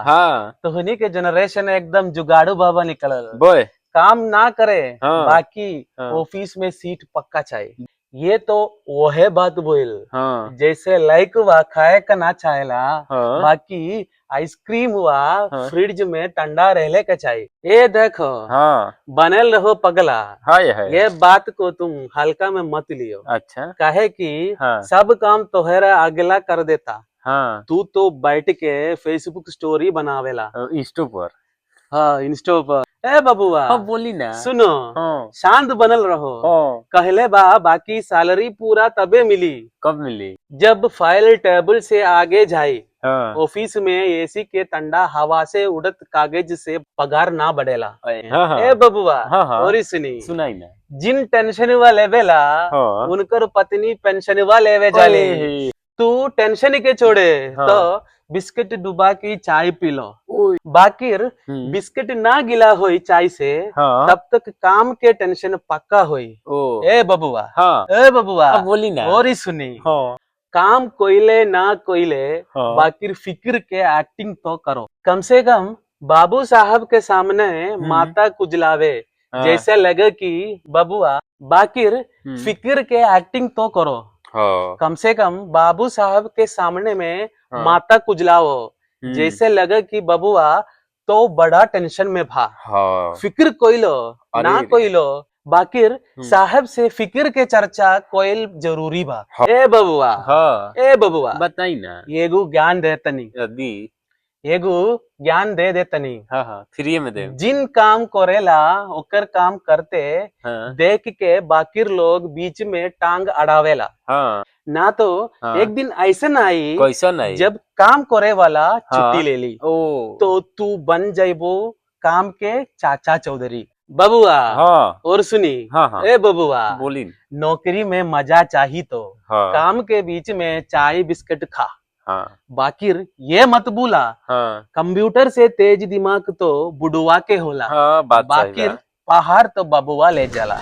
हाँ। तोहनी के जनरेशन एकदम जुगाड़ू बाबा निकलल। बोए। काम ना करे, हाँ। बाकी हाँ। ऑफिस में सीट पक्का चाहिए। ये तो वह बात बोल, हाँ। जैसे लाइक हुआ खाए का ना चाहेला, हाँ। बाकी आइसक्रीम हुआ, हाँ। फ्रिज में ठंडा रहले का चाहिए। ये देखो, हाँ। बनल रहो पगला। हाय हाय। ये बात को तुम हल्का में मत लियो। अच्छा। काहे कि हाँ। सब काम तोहरा अगला कर देता। हाँ। तू तो बैठ के फेसबुक स्टोरी बनावेला। इंस्टो पर। हाँ, इंस्टो पर। ए बबुआ। हाँ, बोली ना। सुनो। हाँ। शांत बनल रहो। हाँ। कहले बा, बाकी सैलरी पूरा तबे मिली। कब मिली? जब फाइल टेबल से आगे जाई। हाँ। ऑफिस में एसी के ठंडा हवा से उड़त कागज से पगार ना बढ़ेला। हाँ हाँ। ए बबुआ। हाँ हाँ। और सुनी। सुनाई ना। जिन टेंशन वा लेवेला, हाँ। उनकर पत्नी पेंशन वा लेवे जाले। ओए। तू टेंशन के छोड़े, हाँ। तो बिस्किट डुबा के चाय पी लो। ओए। बाकी हम्म। बिस्किट ना गिला होई चाय से, हाँ। तब तक काम के टेंशन पक्का होई। ओ। ए बबुआ। हाँ। ए बबुआ। अब बोली ना। और ही सुनी। हाँ। काम कोइले ना कोइले, हाँ। बाकी फिक्र के एक्टिंग तो करो। कम से कम बाबू साहब के सामने माता कुजलावे, हाँ। जैसे लगे कि बबुआ, बाकिर फिक्र के एक्टिंग तो करो। हाँ। कम से कम बाबू साहब के सामने में हाँ। माता कुजलाओ, जैसे लगे कि बबुआ तो बड़ा टेंशन में भा। हाँ। फिक्र कोइलो अरे ना रे। कोइलो, बाकिर साहब से फिक्र के चर्चा कोइल जरूरी बा। हाँ। ए बबुआ। हाँ। ए बबुआ। बताई ना। एगो ज्ञान दे तनी। दी। एगो ज्ञान दे दे तनी। हाँ हाँ, फ्री में दे। जिन काम करेला, ओकर काम करते हाँ। देख के बाकिर लोग बीच में टांग अड़ावेला। हाँ। ना तो हाँ। एक दिन ऐसे ना आई, कैसा नहीं? जब काम करे वाला छुट्टी ले ली, ओ। तो तू बन जाइबो काम के चाचा चौधरी। बबुआ। हाँ। और सुनी। हाँ हाँ। ए बबुआ। बोली। नौकरी में मजा चाही तो हाँ। काम के बीच में चाय बिस्किट खा। हाँ। बाकिर ये मत भूला, हाँ। कंप्यूटर से तेज दिमाग तो बुढ़वा के होला। हाँ, बात सही बाकिर बा। पहाड़ तो बबुआ ले जाला।